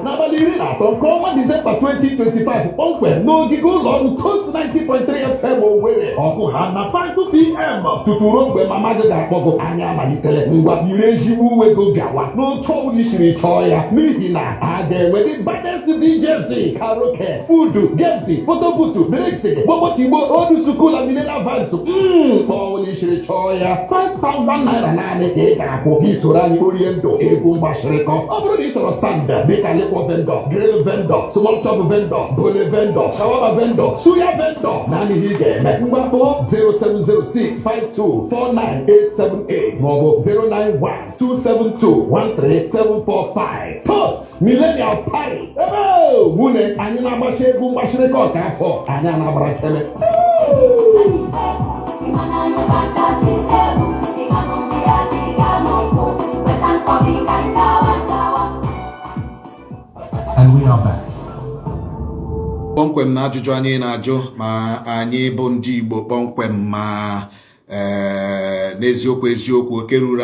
N'abalị 13 nke ọnwa Disemba 2025 kpọmkwem n'ogige ụlọ ọrụ Toast 90.3 FM Owerri, ọkụ ha na 5 p.m. tutu ruo mgbe mama gị ga-akpọ gị. Anya amalitele. Ngwa, yiri ezigbo uwe gị gawa n'otu ọbụla isiri chọọ ya, n'ihi na a ga-enwe the baddest DJs, karaoke, food, games, photo booth, drinks, gbogbotigbo, old school and millennial vibes. Ọbụla isiri chọọ ya, 5000 naira naanị ka ị ga-akwụ gị soro anyị orie ndụ egwu mgbashịrịkọ. Ọ bụrụ na ị chọrọ stand dịka liquor vendor, grill vendor, small chop vendor, bole vendor, shawarma vendor, suya vendor, naanị ihe ị ga-eme, ngwa, kpọọ 07065249878 maọbụ 09127213745. Toast Millennial Party ebe nwunye anyị na-agbachi egwu mgbashịrịkọ ka afọ anyị a na-agbara chele. And we are back. Kpọmkwem na ajụjụ anyị na-ajụ, ma anyị bụ ndị Igbo, kpọmkwem ma ee n'eziokwu eziokwu, oke ruru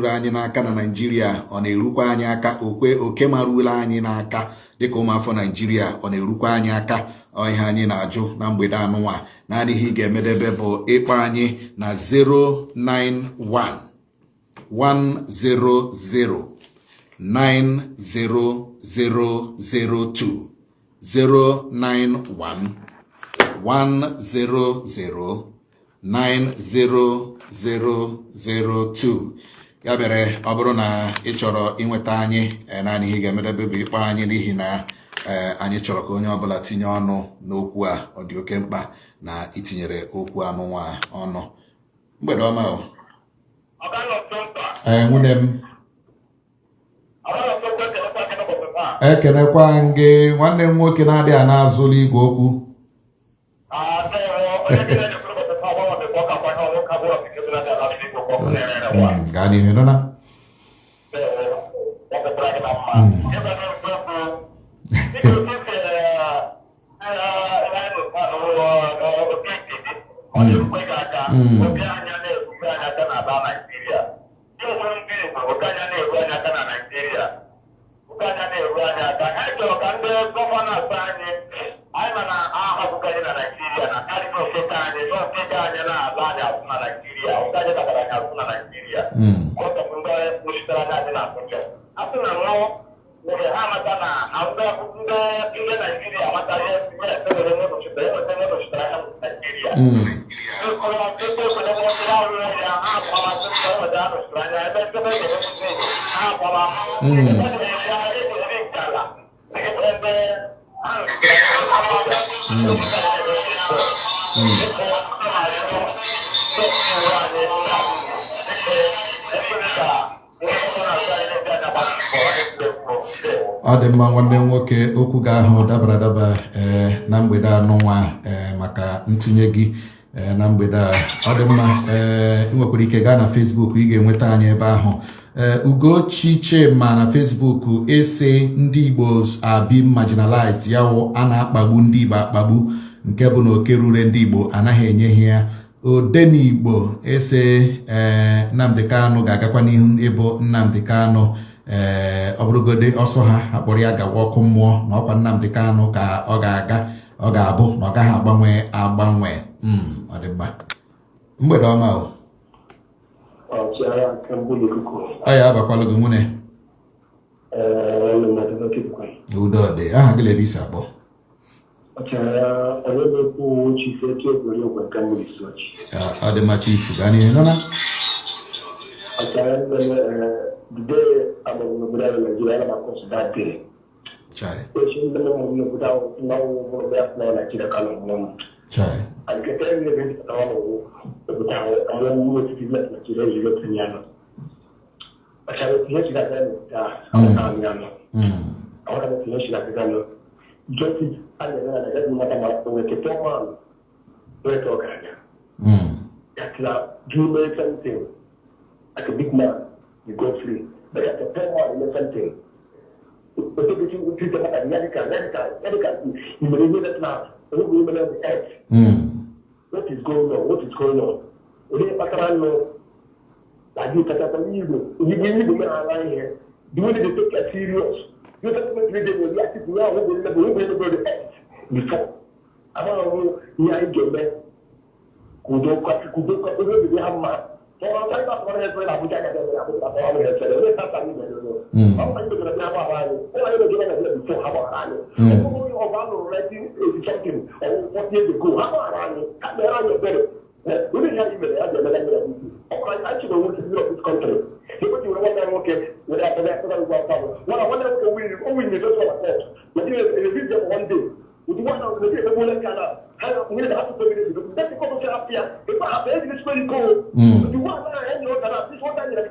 anyị n'aka na Naịjirịa, ọ na-erukwa anyị aka? Okwe oke marula anyị n'aka dịka ụmụafọ Naịjirịa, ọ na-erukwa anyị aka? Ọ ihe anyị na-ajụ na mgbede anụnwa. Naanị ihe ị ga-emedebe bụ ịkpọ anyị na 091 100 90002, 091 100 90002. Ya mere, ọ bụrụ na ị chọrọ inweta anyị, naanị ihe ị ga-emedebe bụ ịkpọ anyị, n'ihi na anyị chọrọ ka onye ọbụla tinye ọnụ n'okwu a. Ọ dị oke mkpa na itinyere okwu anụnwa ọnụ. Mgbede ọma o. Ee, nwunye m, ekenekwa m gị, nwanne m nwoke na-adịghị ana azụlụ igwe okwu. Gaa n'ihu, nọ na. Oke anya na-erugo anya aka n'ala Naijiria. Ndị Igbo, oke anya na-eru anya aka na Naijiria. Oke anya na-eru anya aka. Anyị chọrọ ka ndị governors anyị, anyị ma na ahapụghị anyị na Naijiria na karịa okeke anyị, na okeke anyị na-ala anyị azụ na Naijiria. Oke anyị dabara anyị azụ na Naijiria. Ọtọ ndị nọchitere anya anyị na Abuja. A sị na mụ mere ha amata na ndị Naijiria amata ihe yes, enwere onye nọchitere, enweta onye nọchitere anya na Naijiria. Ọ dị mma, nwanne m nwoke. Okwu gị ahụ dabara adaba ee na mgbede anụnwa, ee maka ntụnye gị ee na mgbede a. Ọ dị mma. Ee, ị nwekwara ike gaa na Facebook, ị ga-enweta anyị ebe ahụ. Ee, Ugochi Chima na Facebook ese, "Ndị Igbo are being marginalized." Ya wụ, a na-akpagbu ndị Igbo akpagbu, nke bụ na oke rure ndị Igbo anaghị enye ha ya. Odenigbo ese, ee, Nnamdi Kanu ga-agakwa n'ihu ịbụ Nnamdi Kanu. Ee, ọ bụrụgodi ọsọ ha akpọrọ ya gawa ọkụ mmụọ, na ọkwa Nnamdi Kanu ka ọ ga-aga, ọ ga-abụ na ọ gaghị agbanwe agbanwe. Ọ dị mma. Mgbede ọma o. Ọchịagha nke mbụ n'ikuku. Ọ ya abakwala gị, nwunye. Ee, nwanne m na-adịba. Udo dị. Aha gị lere isi akpọ? Ọchịagha, onye na-ekwu, Chief Eke Egwere Ogwe nke mbụ isi ọchị. Ọ dị mma, Chief, gaa n'ihu, nọ na. Ọchịagha nne, the day amụrụ n'obodo anyị Naijiria, ana m akọsụ that day. Chai. Echi ndị mụrụ n'obodo ahụ na ọwụ ya na Naijiria ka nọ mụọ m. Chai. And nke ndị ebe ndị pụtara n'ụwụ obodo ahụ amụọ mmụọ etiti Naijiria ejiri otu ya nọ. Ọchịagha, otu ihe chiri aga n'obodo ahụ amụta ya nọ. Aghọta m otu ihe chiri aga nọ. Justice a na-eme na Naijiria mata ma o nwere poor man nwere ọgaranya. That na do something like a big man, you go free. But as a poor man, you know something. Otu maka ya dịka i mere ihe na onye mere on the earth. What is going on? What is going on? Onye kpatara nụ na gị kachasị ndị Igbo, Igbo mere ala ihe. The way they take it serious. Gọọmenti ya sị ya ahụ bụ level the earth before. Amaghị ihe anyị ga-eme ka udo kudo ebe obibi ha mma. Tọrọ ọsọ ịba tọrọ ha efere na Abuja ga na Abuja tọrọ ha efere. Onye tata anyị mere nụ. Ọ bụ anyị mejọrọ ha gbaghara anyị. Ụlọ anyị mejọrọ Naịjirịa before ha gbaghara anyị. Ọ bụrụ ọgụ a lụrụ 1980 something or 40 years ago, ha gbaghara anyị. Ha mere anyị ebere. Onye ihe anyị mere ya ga-eme Naịjirịa bisi. Ọ bụrụ anyị chịrị onwe citizen of this country. Ebe ji were nwanne ya nwoke were akpọga akpọga ugwu afọ abụọ. Nwana nwanne nwoke o win the first one at court. Nigeria refused for one day. With one of the nwere na asụsụ mmiri ebido. That's the court of ya. Ebe a bụ ejiri square iko. The one na enyi ọka na this one time na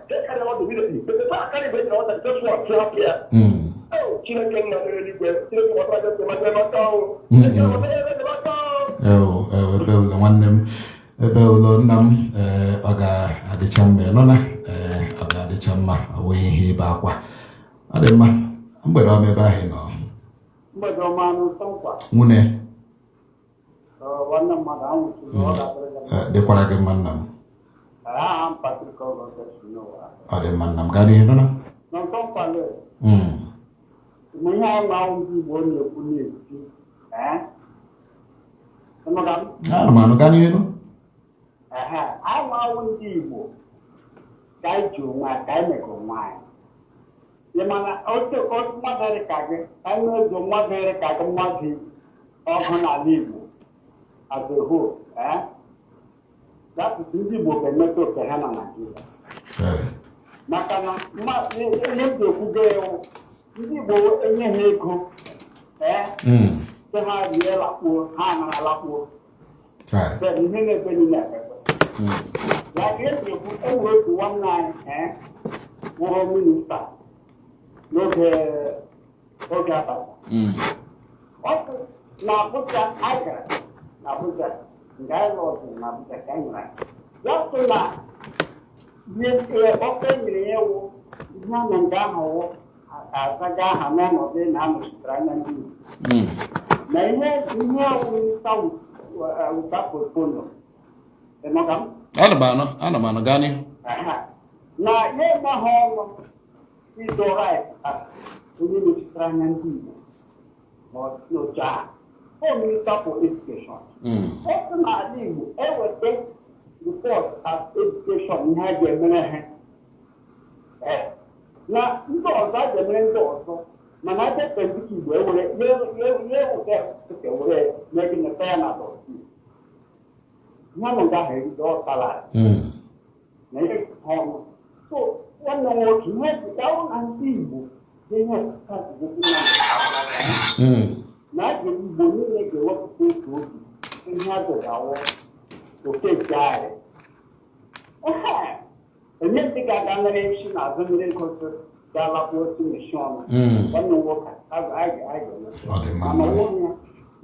they carry out immediately. But the first carry the one the first one to happen ya. Oh, Chineke nna mere eluigwe. Chineke gbasara gị maka maka o. Chineke maka o. Ebe ụlọ nwanne m, ebe ụlọ nna m, ọ ga-adịcha mma nọ na ọ ga-adịcha mma, ọ bụghị ihe ibe akwa. Ọ dị mma. Mgbede ọma ebe ahụ ị nọ. Mgbede ọma n'ụtọ nkwa. Nwunye. Nwanne mmadụ anwụchiri ọ ga-adịrị gị mma. Dịkwara gị mma nna m. Aha m Patrick Ọgọst n'ụwa. Ọ dị mma nna m, gaa n'ihu nọ. N'ụtọ nkwa le. Mgbe ihe ahụ na ndị Igbo na-ekwu na-eti. Ana m anụ, gaa n'ihu. Ahụ ahụ ndị Igbo ka anyị ji onwe anyị, ka anyị mega onwe anyị. Ị ma na otu mmadụ dị ka gị, anyị na-ezo mmadụ dị ka gị mmadụ ọgụ n'ala Igbo as a whole. That is, ndị Igbo ga-emeta oke ha na Naịjirịa. Maka na ihe m ga-ekwugo ewu, ndị Igbo enye ha ego, sị ha rie lakpuo, ha anara lakpuo. Ihe na-ebe niile ekpekpe. Ya ka esi ekwu, enwere otu nwanne anyị wụrụ minista n'oge oge Abacha. Ọ sị na Abuja anyị gara na Abuja nga anyị lọziri na Abuja ka anyị nwere. Ya sị na ọkụ e nyere ya wụ ihe a na nga ahụ wụ azaga aha n'ọnọdụ na anọchitere anya ndị Igbo. Na ihe ọwụ minista wụta portfolio. Ana m anụ, gaa n'ihu. Na ya eme ha ọnụ ido right onye nọchitere anya ndị Igbo n'oche ahụ. O minista for education. Ọ sị n'ala Igbo eweta report as education ihe a ga-emere ha. Na ndị ọzọ a ga-emere ndị ọzọ mana adepe ndị Igbo ewere ya eweta were mee gị meta ya na dọsi. Ihe nọ nga ahụ erigo ọtara na ihe ọnụ. So nwanne m nwoke ihe dịka ọ na ndị Igbo ihe na a ga Igbo niile ga-ewepụta otu obi ihe a dọgawo oke nke anyị. Enye ndị ga-aga mere isi n'azụ mmiri ngosi ga-alakwa otu mechi ọnụ. Nwanne m nwoke a ga-eme. Mana onwe ya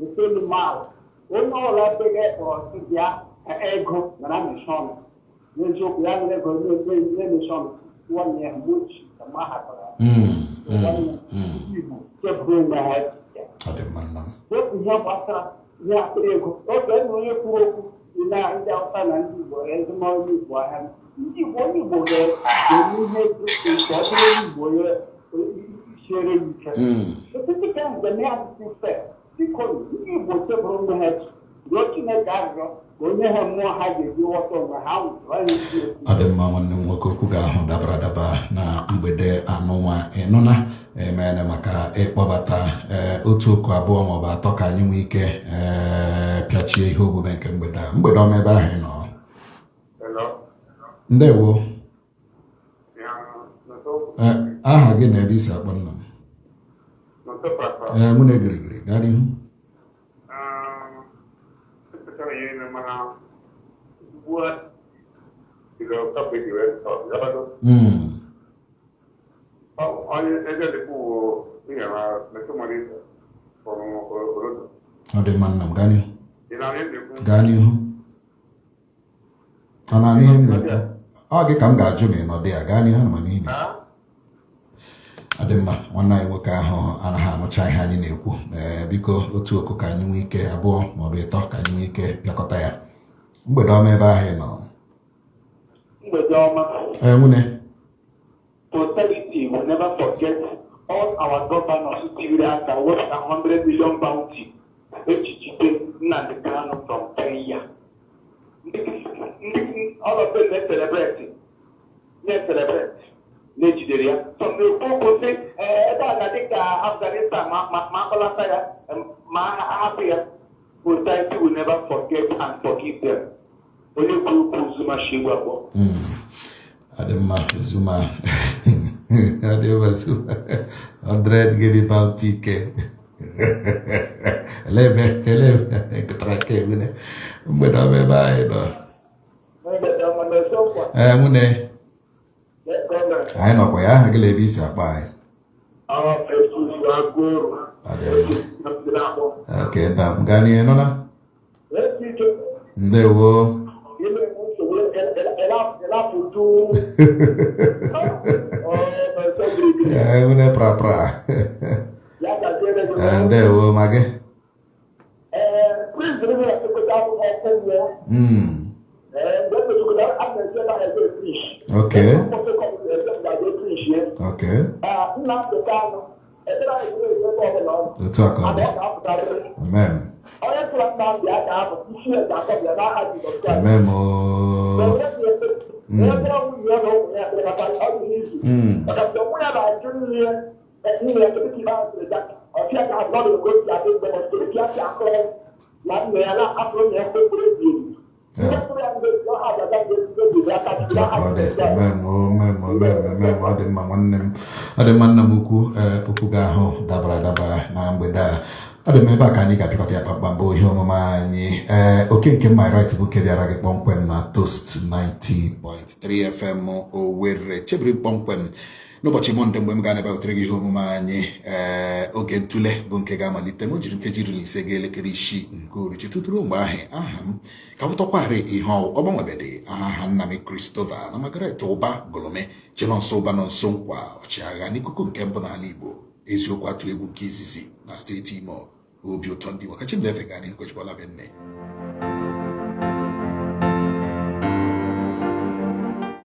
etolu maal onye ọbụla bega kpọrọ sị bịa ego nara mechi ọnụ. N'eziokwu ya mere ego na-emechi ọnụ nwanne ya mgbe ochie ka ma hapụrụ ya. Nwanne Igbo cheburu onwe ha wepụ ihe gbasara ihe akpịrị ego. Oge enwe onye kwuru okwu na ndị Awụsa na ndị Igbo ezigbo onye Igbo ahịa. Ndị Igbo onye Igbo ga-eme ihe nke ọ dịrị onye Igbo onye siere ya ike. Osisi ka ahụ ga-eme asụsụ fe. Biko ndị Igbo cheburu onwe ha rịọ Chineke arịrịọ ka onye ha mmụọ ha ga-eji ghọta onwe ha nwụrụ anyị Ọ dị mma nwanne m nwoke, okwu ga-ahụ dabara adaba na mgbede anụnwa ịnụna emene maka ịkpọbata otu oku abụọ maọbụ atọ ka anyị nwee ike pịachie ihe omume nke mgbede a. Mgbede ọma ebe ahụ ị nọ. Ndewo. Aha gị na ebe isi akpọ nna m. Ee, mụ na egirigiri gaa n'ihu. Ọ dị mma nna m, gaa n'ihu. Gaa n'ihu. Ọ na-anụ ihe m na-ekwu? Ọ gị ka m ga-ajụ ma ị nọ dị ya. Gaa n'ihu ma niile. Ọ dị mma, nwanne anyị nwoke ahụ anaghị anụcha ihe anyị na-ekwu. Biko otu oku ka anyị nwee ike abụọ maọbụ ịtọ ka anyị nwee ike pịakọta ya. Mgbede ọma ebe ahụ ị nọ. Mgbede ọma. Ee, nwunye. Posterity will never forget All our governors tiri aka wepụta 100 million bounty ejijide Nnamdi Kanu from Kenya. Ndị all of them na-celebrate na-ejidere ya. Some na-ekwu okwu sị ebe a ga-adị ka Afghanistan ma akpọlata ya ma ahapụ ya. Society will never forget and forgive them. Onye kwuru okwu Zuma shegbu abụọ. Adịmma Zuma. Adịmma Zuma. 100 gịnị bounty ke. Elebe ekụtara ka ebule. Mgbede ọma ebe anyị nọ. Ee, nwunye. Anyị nọkwa ya, aha gị ebe isi akpa anyị. Ok, nna m gaa n'ihe nọ na. Ndewo. Ee, nwunye pra. Ndewo ma gị. Okay. Okay. Otu a ka ọ dị. Amen. Amen. Ọ dị mma nwanne m, ọ dị mma nna m ukwu. Okwu ga-ahụ dabara adaba na mgbede a. Ọ dị m ebe a ka anyị ga-apịakọta ya kpamkpam bụ ihe omume anyị. Ee, oke nke My Right bụ nke bịara gị kpọmkwem na Toast 90.3 FM Owerri. Chebiri kpọmkwem n'ụbọchị Mọnde mgbe m ga-anaba wetere gị ihe omume anyị. Ee, oge ntule bụ nke ga-amalite ma o jiri nkeji 15 ga elekere 6 nke uhuruchi. Tuturu mgbe ahụ, aha m ka pụtakwarị ihe ọ gbanwebedị aha nna m Christopher na Margaret Ụba Golome Chinonso Ụba nọ nso nkwa ọchịagha n'ikuku nke mbụ n'ala Igbo, eziokwu atụ egwu nke izizi na steeti Imo. Obi ụtọ ndị Igbo kachi m na-efe ga n'ihu kwechikwala be nne.